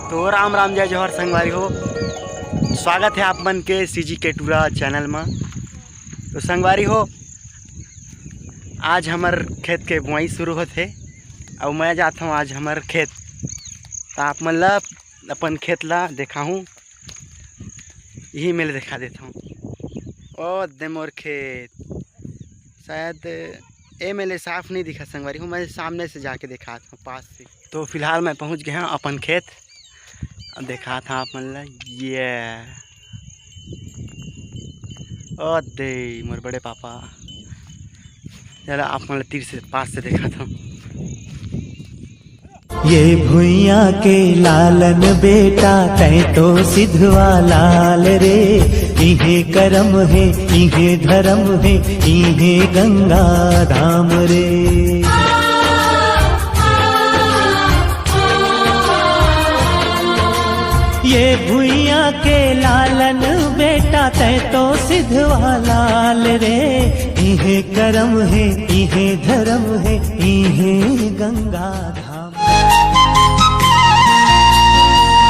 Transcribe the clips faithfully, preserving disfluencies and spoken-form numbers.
तो राम राम, जय जोहार संगवारी हो, स्वागत है आप मन के CG के टूरा चैनल में। तो संगवारी हो, आज हमर खेत के बुआई शुरू होथे, अउ मैं जात हूँ आज हमर खेत। तो आप मन ला अपन खेत ला देखाहूँ, यही मेले दिखा देता हूँ। ओ दे मोर खेत, शायद ए मेले साफ नहीं दिखा संगवारी हो, मैं सामने से जाके दिखात हूँ पास से। तो फिलहाल मैं पहुँच गया हूँ अपन खेत, अब दिखात हूँ आप मन ला। ये ओ दे मोर बड़े पापा, चला आप मन ला तीर से पास से दिखात हूँ। ये भुइयां के लालन बेटा, तैं तो सिधवा लाल रे। इहे करम हे, इहे धरम हे, इहे गंगा धाम रे। ये भुइयां के लालन बेटा, तैं तो सिधवा लाल रे। इहे करम हे, इहे धरम हे, इहे गंगा धाम।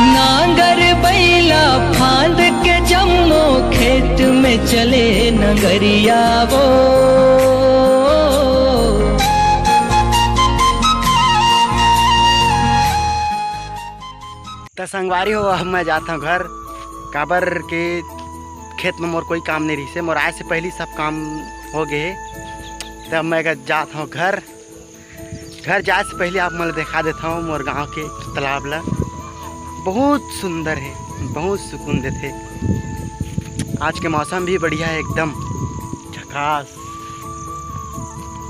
नांगर बैला फांद के जम्मो खेत में चले नगरिया वो। त संगवारी हो, अब मैं जात हूँ घर, काबर के खेत में मोर कोई काम नहीं रहिसे, मोर आए से पहली सब काम हो गए हे। तब मैं जात हूँ घर। घर जाए से पहले आप मन ला दिखा देता हूँ मोर गांव के तालाब ला। बहुत सुंदर है, बहुत सुकून देथे। आज के मौसम भी बढ़िया है, एकदम झकास,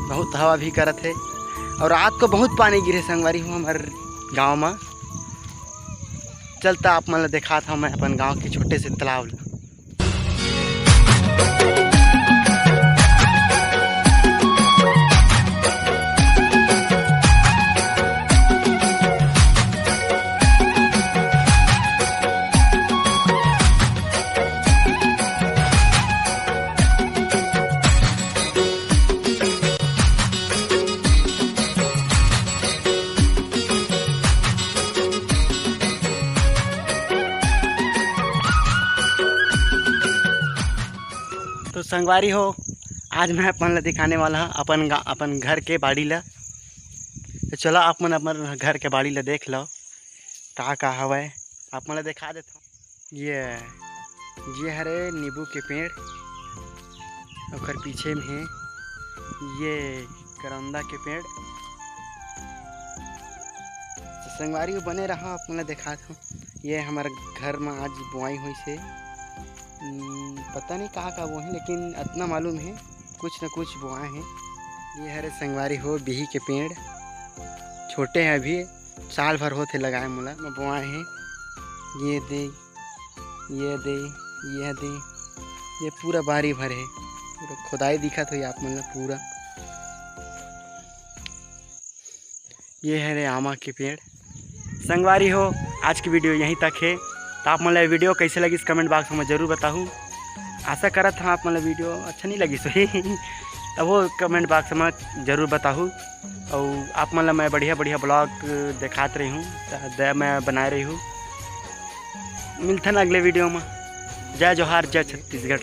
बहुत हवा भी करत है। और रात को बहुत पानी गिरे संगवारी हो हमर गांव में। चलता आप मन ला दिखात हूँ मैं अपन गांव के छोटे से तालाब ला। तो संगवारी हो, आज मैं अपन ला दिखाने वाला हूँ अपन गा-, अपन घर के बाड़ी ला। तो चलो आप मन अपन घर के बाड़ी ला देख लो, का का हवय, आप मन ला दिखा देता हूँ। ये, ये हरे नींबू के पेड़, ओकर पीछे में है ये करंदा के पेड़। तो संगवारी हो, बने रहा, आप मन ला दिखात हूँ। ये हमर घर में आज बोआई होइस हे। हम्म, पता नहीं का का बोए हे, लेकिन अतना मालूम है, कुछ न कुछ बोआए हैं। ये हरे संगवारी हो बिही के पेड़, छोटे हैं अभी, साल भर होथे लगाए मोला, मैं बोआए हैं। ये दे, ये दे, ये दे, ये पूरा बारी भर है, पूरा खोदाई दिखत होही आप मन ला पूरा। ये है रे आमा के पेड़। संगवारी हो, आज की वीडियो यहीं तक है। तो आप मन ला वीडियो कैसे लगिस, कमेंट बॉक्स में जरूर बताहू। आशा करत हूँ आप मन ला वीडियो अच्छा नहीं लगिस होही, तब वो कमेंट बॉक्स में जरूर बताहू। और आप मन ला मैं बढ़िया बढ़िया ब्लॉग दिखात रही हूँ, तो दया मैं बनाए रही हूँ। मिलथन अगले वीडियो में। जय जोहार, जय छत्तीसगढ़।